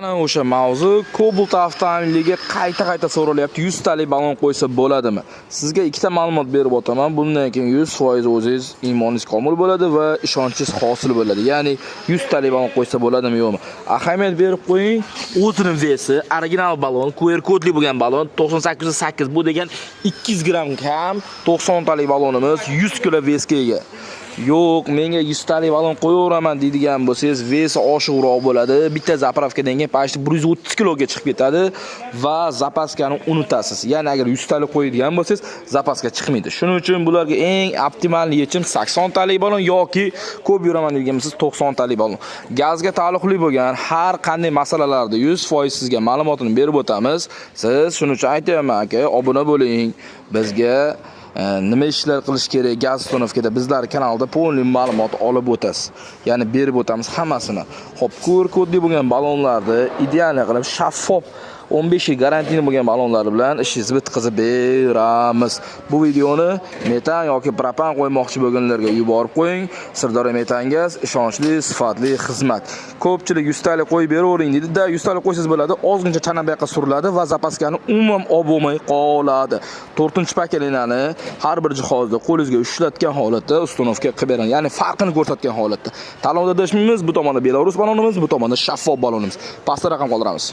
Ana o'sha mavzu. Cobalt avtomobiliga qayta-qayta so'ralyapti, 100 talik balon qo'ysa bo'ladimi? Sizga ikkita ma'lumot berib o'taman. Bundan keyin 100% o'zingiz iymoningiz komil bo'ladi va ishonchingiz hosil bo'ladi. Ya'ni 100 talik balon qo'ysa bo'ladimi, yo'qmi? Ahamiyat berib qo'ying, o'zini вес i, original balon, QR kodli bo'lgan balon 98,8, bu degan 200 gramm kam. 90 talik balonimiz 100 kilo вес ga ega. Yo'q, menga 100 talik balon qo'yaveraman deydigan bo'lsangiz, вес i oshiqroq bo'ladi. Bitta заправка dan keyin почти 130 kiloga chiqib ketadi va запаска ni unutasiz. Ya'ni agar 100 talik qo'yadigan bo'lsangiz, запаска chiqmaydi. Shuning uchun bularga eng optimal yechim 80 talik balon yoki ko'p yuraman degan bo'lsangiz, 90 talik balon. Gazga taalluqli bo'lgan har qanday masalalarda 100% sizga ma'lumotini berib o'tamiz. Siz shuning uchun aytyapman, aka, obuna bo'ling. Bizga nima ishlar qilish kerak gaz установка da, bizlar kanalda полный ma'lumot olib o'tasiz. Ya'ni berib o'tamiz hammasini. Xo'p, QR kodli bo'lgan balonlarni ideal qilib, shaffof, 15 yil garantiyali bo'lgan balonlar bilan ishingizni bitkazib beramiz. Bu videoni metan yoki propan qo'ymoqchi bo'lganlarga yuborib qo'ying. Sirdaryo Metan Gaz, ishonchli, sifatli xizmat. Ko'pchilik 100 talik qo'yib beravering deydi-da, 100 talik qo'ysangiz bo'ladi, ozgincha chana bu yoqqa suriladi va запаска ni umuman olib bo'lmay qoladi. 4-поколения ni har bir jihozni qo'lingizga ushlatgan holatda установка qilib beradi. Ya'ni farqini ko'rsatgan holatda. Tanlovda adashmaymiz, bu tomonda Belarus balonimiz, bu tomonda shaffof balonimiz. Pastda raqam qoldiramiz.